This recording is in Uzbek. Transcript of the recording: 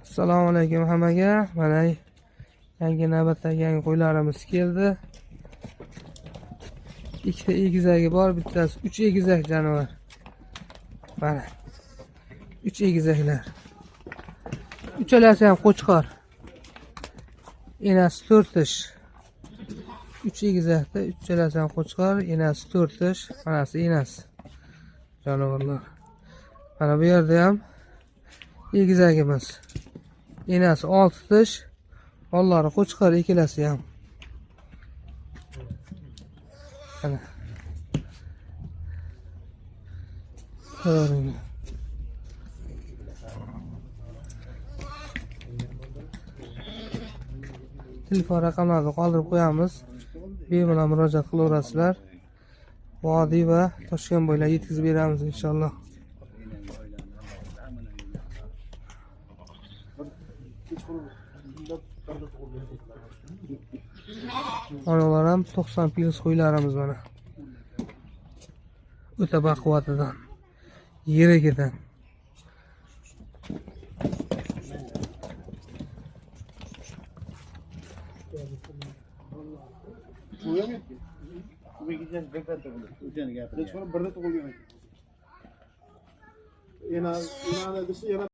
Assalomu alaykum hammaga. Mana yangi navbatdagi yangi qo'ylarimiz keldi. Ikkita egizagi bor, bittasi 3 egizak jonivor. Mana 3 egizaklar. Uchalasi ham qo'chqor. Enasi 4 tish. 3 egizakda uchalasi ham qo'chqor, enasi 4 tish, manasi enasi. Jonivorlar. Mana bu yerda ham egizagimiz. Enasi 6 tish, ollari qo'chqor ikkalasi ham. Mana. Ko'ringlar. Telefon raqamlarini qoldirib qo'yamiz. Bemalol murojaat qilaverasizlar. Vodiy va Toshkent bo'ylab yetkazib beramiz inshaalloh. Onalar ham 90 plus qo'ylarimiz mana. O'ta baquvvatidan, yerigidan. Birda tug'ilgan ekan. Ena desa yana